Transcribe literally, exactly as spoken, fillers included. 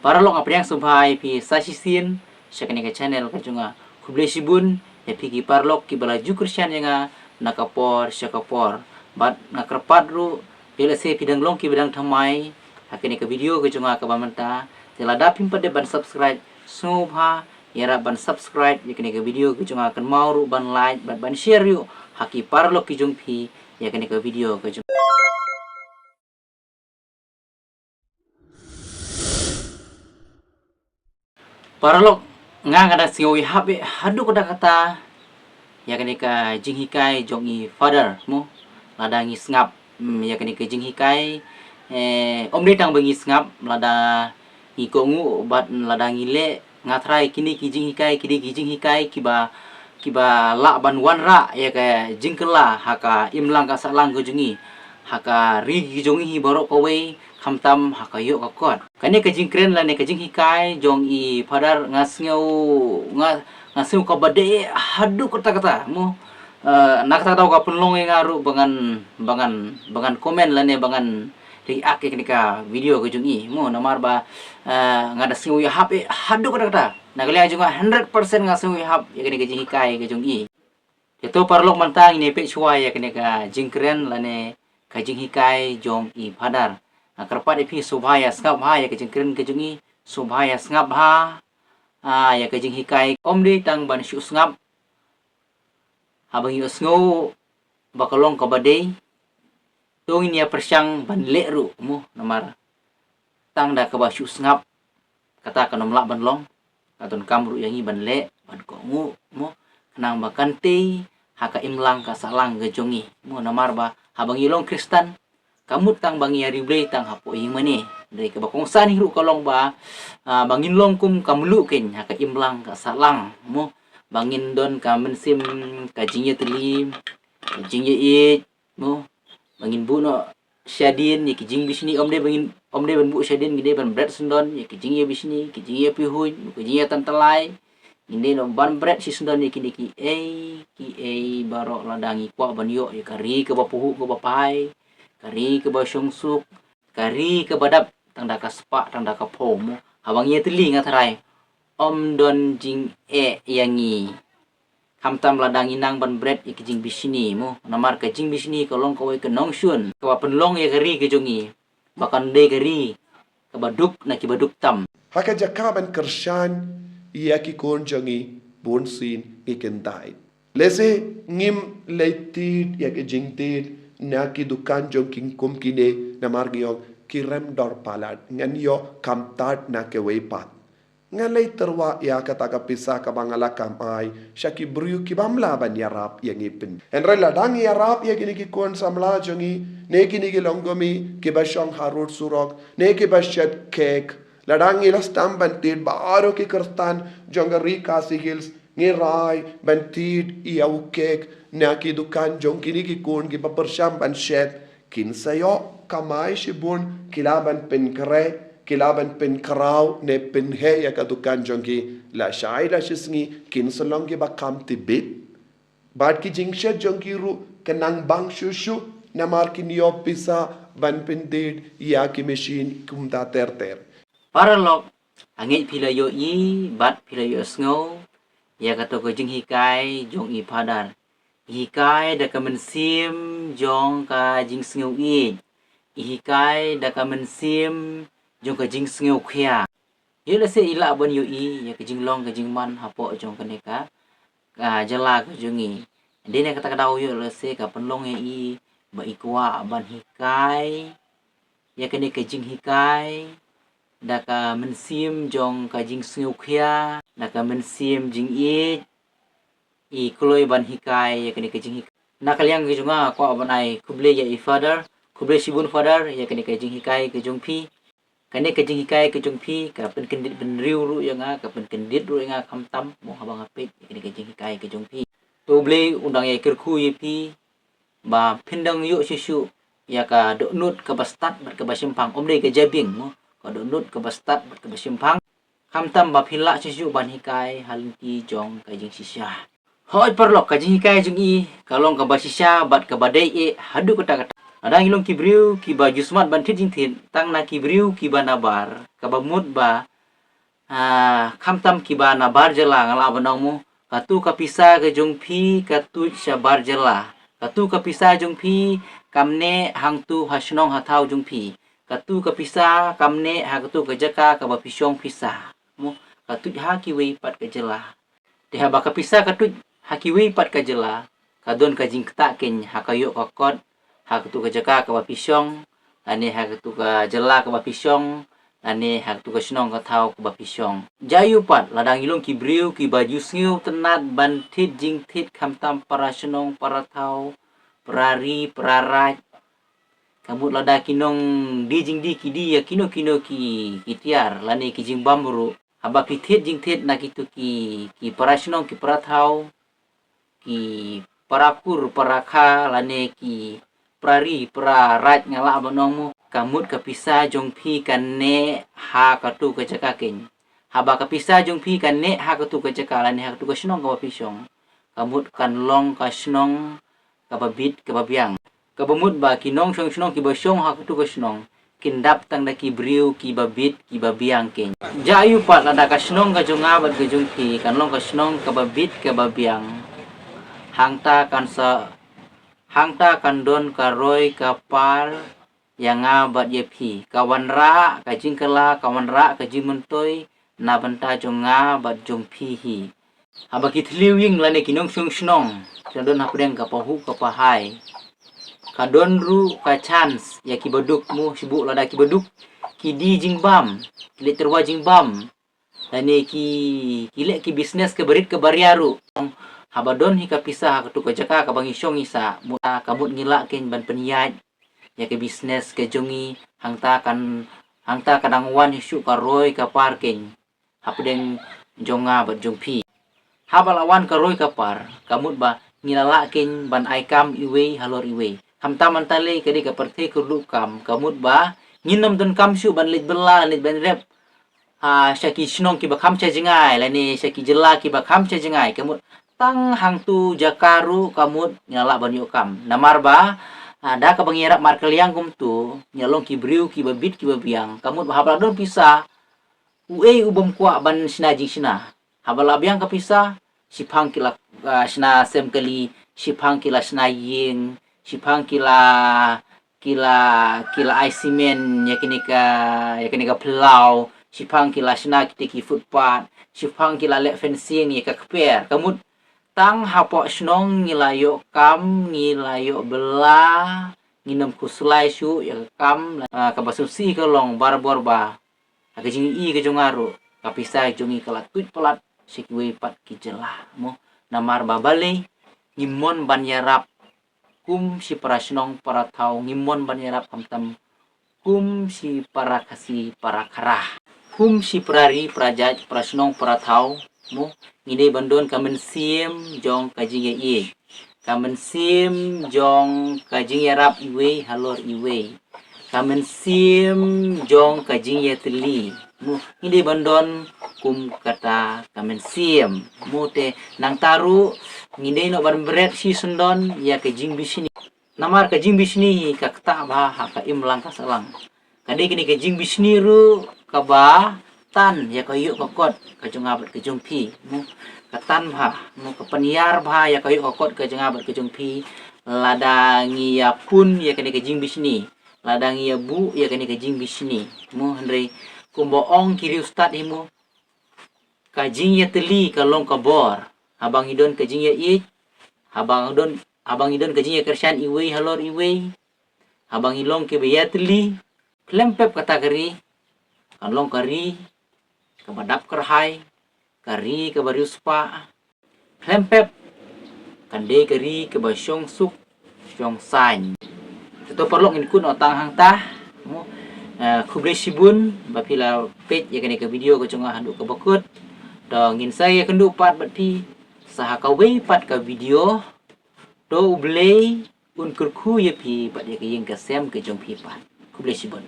Paralok, nga pdiang sngewbha ïa phi sa shisien sha kane ka channel ka jong nga. Khublei shibun ïa phi ki paralok kiba la ju kyrshan ïa nga na ka por sha ka por. Bad nga kyrpad ruh, ïoh lehse phi dang long kiba dang thymmai ha kane ka video ka jong nga kaba mynta, te lada phim pat dep ban subscribe, sngewbha ïarap ban subscribe ïa kane ka video ka jong nga, kynmaw ruh ban like bad ban share ruh ha ki paralok ki jong phi ïa kane ka video ka jong nga. Paralok, nga nga da sngew ïahap eh haduh katta katta ïa kane ka jinghikai jong i Father, mo. Lada ngi sngap, mm, ïa kane ka jinghikai, eh, ym dei tang ba ngi sngap, lada ngi kohnguh bad lada ngi leh, nga tharai kine ki jinghikai, kine ki jinghikai kiba, kiba lah ban wanrah ïa ka jingkylla ha ka imlang ka sahlang ka jong ngi, ha ka ri ka jong ngi baroh kawei, khamtam ha ka ïoh ka kot. Kane ka jingkren lane ka jinghikai jong i Father nga sngew, nga, nga sngew kaba dei haduh katta katta, mo. Eh, na kata ka daw ka pynlong ïa nga ruh ba ngan, ba ngan, ba ngan comment lane ba ngan react ïa kane ka video ka jong i, mo, namar ba, eh, nga da sngew ïahap eh haduh katta katta. Na ka liang jong nga hundred percent nga sngew ïahap ïa kane ka jinghikai ka jong i. Te to paralok, mynta ngin ïa peit shuwa ïa kane ka jingkren lane ka jinghikai jong i Father. Nga kyrpad ïa phi sngewbha ïa sngap bha ïa ka jingkren ka jong i, sngewbha ïa sngap bha, ah, ïa ka jinghikai, ym dei tang ban shu sngap. Haba ngi ïohsngew ba ka long kaba dei, to ngin ïa pyrshang ban leh ruh, mo, namar tang da kaba shu sngap kata kan ym lah ban long. Ka donkam ruh ïa ngi ban leh, ban kohnguh, mo, khnang ba kan tei ha ka imlang ka sahlang ka jong ngi, mo, namar ba haba ngi long Khristan, ka mut tang ba ngi ïa riewblei tang hapoh ïing mane. Dei kaba kongsan hi ruh ka long ba, ah, ba ngin long kum ka mluh keiñ ha ka imlang ka sahlang, mo, ba ngin don ka mynsiem ka jingïatylli, ka jingïaieit, mo, ba ngin buh noh shadien ïa ki jingbishni, ym dei ba ngin, ym dei ban buh shadien, ngin dei ban bret syndon ïa ki jingïabishni, ki jingïapihuiñ, ki jingïatantalai. Ngin dei noh ban bret shisyndon ïa kine kiei kiei baroh lada ngi kwah ban ïoh ïa ka ri kaba pahuh kaba phai, ka ri kaba shongsuk, ka ri kaba dap tang da ka spah tang da ka phew, mo. Haba ngi ïatylli nga tharai ym don jingeh ïa ngi, khamtam lada ngi nang ban bret ïa ki jingbishni, mo, namar ka jingbishni ka long kawei ka nongshun kaba pynlong ïa ka ri ka jong ngi ba kan dei ka ri kaba duk na kiba duk tam. Ha ka jaka ban kyrshan ïa ki khun jong ngi, bunsien ngi kyntait. Lehse ngim leit thied ïa ka jingthied na ki dukan jong ki kum kine, namar ngi ong ki rem dor palat, ngan ïoh kham tad na kawei pat. Nga leit tyrwa ïa kata ka pisa kaba nga la kamai sha ki briew ki bym lah ban ïarap ïa ngi pyn. Hynrei lada ngi ïarap ïa kine ki khun samla jong ngi, ne kine ki longkmie kiba shong harud surok, ne kiba shet kek, lada ngi la sdang ban thied baroh ki Khristan jong ka ri Khasi Hills, ngi rai ban thied ïa u kek na ki dukan jong kine ki khun kiba pyrshang ban shet, kin sa ïoh kamai shibun, ki lah ban pynkhreh, ki lah ban pynkhraw ne pynheh ïa ka dukan jong ki. Lashai lashisngi kin sa long kiba kham tbit. Bad ki jingshet jong ki ruh kin nang bang shuh shuh, namar kin ïoh pisa ban pynthied ïa ki machine kumta ter ter. Paralok, nga ngeit phi la ïohi bad phi la ïohsngew ïa kato ka jinghikai jong i Father. I hikai da ka mynsiem jong ka jingsngewïeit. I hikai da ka mynsiem jong ka jingsngewkhia. Ïoh lehse i lah ban ïohi ïa ka jinglong ka jingman hapoh jong kane ka, ka jylla ka jong ngi. Dei na kata ka daw ïoh lehse ka pynlong ïa i ba i kwah ban hikai ïa kane ka jinghikai da ka mynsiem jong ka jingsngewkhia, da ka mynsiem jingïeit, i kloi ban hikai ïa kane ka jinghikai. Na ka liang ka jong nga, nga kwah ban ai khublei ïa i Father, khublei shibun Father ïa kane ka jinghikai ka jong phi. Kane ka jinghikai ka jong phi ka pynkyndit bynriew ruh ïa nga, ka pynkyndit ruh ïa nga khamtam, mo, haba nga peit ïa kane ka jinghikai ka jong phi. To U Blei un dang ïai kyrkhu ïa phi ba phin dang ïoh shuh shuh ïa ka dohnud kaba stad bad kaba shemphang, ym dei ka jabieng, mo, ka dohnud kaba stad bad kaba shemphang. Khamtam ba phi lah shuh shuh ban hikai ha lynti jong ka jingshisha. Hooid paralok, ka jinghikai jong i ka long kaba shisha bad kaba dei eh haduh katta katta. Lada ngi long ki briew kiba ju smat ban thied jingthied, tang na ki briew kiba nabar, kaba mut ba Ah, khamtam kiba na bar jylla nga lah ban ong mo. Katu ka pisa ka jong phi ka tuid sha bar jylla. Katu ka pisa jong phi kam neh hangtu ha shnong ha thaw jong phi. Katu ka pisa kam neh ha katu ka jaka kaba phi shong pisa. Mo, ka tuid ha kiwei pat ka jylla. Te haba ka pisa ka tuid ha kiwei pat ka jylla, ka don ka jingktah kein ha ka ïoh ka kot ha katu ka jaka kaba phi shong, lane ha katu ka jylla kaba phi shong, lane ha katu ka shnong ka thaw kaba phi shong. Jia ïa u pat, lada ngi long ki briew kiba ju sngewtynnad ban thied jingthied khamtam para shnong, para thaw, para ri, para raid. Ka mut lada ki nongdie jingdie ki die ïa kino kino ki, ki tiar, lane ki jingbam ruh. Haba phi thied jingthied na kitu ki, ki para shnong, ki para thaw, ki para kur, para kha, lane ki para ri, para raid nga lah ban ong mo. Ka mut ka pisa jong phi ka neh ha katu ka jaka kein. Haba ka pisa jong phi ka neh ha katu ka jaka, lane ha katu ka shnong kaba phi shong, ka mut kan long ka shnong kaba bit kaba biang. Kaba mut ba ki nongshong shnong kiba shong ha katu ka shnong kin dap tang da ki briew kiba bit kiba biang kein. Jia ïa u pat, lada ka shnong ka jong nga bad ka jong phi kan long ka shnong kaba bit kaba biang, hangta kan sa, hangta kan don ka roi ka par ïa nga bad ïa phi. Ka wanrah ka jingkylla, ka wanrah ka jingmyntoi na bynta jong nga bad jong phi hi. Haba ki thliew ïing lane ki nongshong shnong ki la don hapdeng ka pahuh ka pahai, ka don ruh ka chance ïa kiba duk mo, shibun lada kiba duk ki die jingbam, ki leit tyrwa jingbam, lane ki, ki leh ki business kaba rit kaba ria ruh. Haba don hi ka pisa ha katu ka jaka kaba ngi shong ngi sah, mut ka mut ngi lah kein ban pynïaid ïa ka business ka jong ngi, hangta kan, hangta ka dang wan hi shuh ka roi ka par kein hapdeng jong nga bad jong phi. Haba la wan ka roi ka par, ka mut ba ngi la lah kein ban ai kam iwei halor iwei. Khamtam mynta lei ka dei ka pyrthei kyrduh kam, ka mut ba ngin ym don kam shuh ban leit bylla, leit ban rep ha sha ki shnong kiba kham sha jngai, lane sha ki jylla kiba kham sha jngai. Ka mut tang hangtu jaka ruh ka mut ngi la lah ban ïoh kam. Namar ba, ah, da kaba ngi ïarap markylliang kumtu, ngi la long ki briew kiba bit kiba biang. Ka mut ba haba la don pisa, uei u bym kwah ban shna jingshna? Haba la biang ka pisa, shiphang ki la, ah, shna sem kali, shiphang ki la shna ïing, shiphang ki la, ki la, ki la ai simen ïa kine ka, ïa kine ka phyllaw, shiphang ki la shna kite ki footpath, shiphang ki la leh fencing ïa ka kper. Ka mut tang hapoh shnong ngi la ïoh kam, ngi la ïoh bylla, ngin ym khuslai shuh ïa ka kam, ah, kaba sngewsih ka long barabor ba ha ka jingïohi ka jong nga ruh, ka pisa jong ngi ka la tuid palat sha kiwei pat ki jylla mo. Namar ba balei? Ngim mon ban ïarap kum shi para shnong para thaw, ngim mon ban ïarap khamtam kum shi para Khasi para Khara, kum shi para ri para jait, para shnong para thaw mo. Ngi dei ban don ka mynsiem jong ka jingïaieit, ka mynsiem jong ka jingïarap iwei halor iwei, ka mynsiem jong ka jingïatylli mo. Ngi dei ban don kum kata ka mynsiem mo. Te nangta ruh ngi dei noh ban bret shisyndon ïa ka jingbishni. Namar ka jingbishni hi ka ktah bha ha ka imlang ka sahlang. Ka dei kane ka jingbishni ruh kaba tan ïa ka ïoh ka kot ka jong nga bad ka jong phi mo. Ka tan bha mo, ka pynïar bha ïa ka ïoh ka kot ka jong nga bad ka jong phi, lada ngi ïa pun ïa kane ka jingbishni, lada ngi ïa buh ïa kane ka jingbishni mo. Hynrei kumba ong ki riewstad hi mo, ka jingïatylli ka long ka bor. Haba ngi don ka jingïaieit, haba ngi don, haba ngi don ka jingïakyrshan iwei halor iwei, haba ngi long kiba ïatylli, khlem pep kata ka ri kan long ka ri kaba dap kyrhai, ka ri kaba riewspah, khlem pep kan dei ka ri kaba shong suk shong saiñ. Te to paralok, ngin kut noh tang hangta mo. Eh, khublei shibun ba phi la peit ïa kane ka video ka jong nga haduh kaba kut. To ngin sa ïakynduh pat bad phi sa ha kawei pat ka video. To U Blei un kyrkhu ïa phi bad ïa ka ïing ka sem ka jong phi pat. Khublei shibun.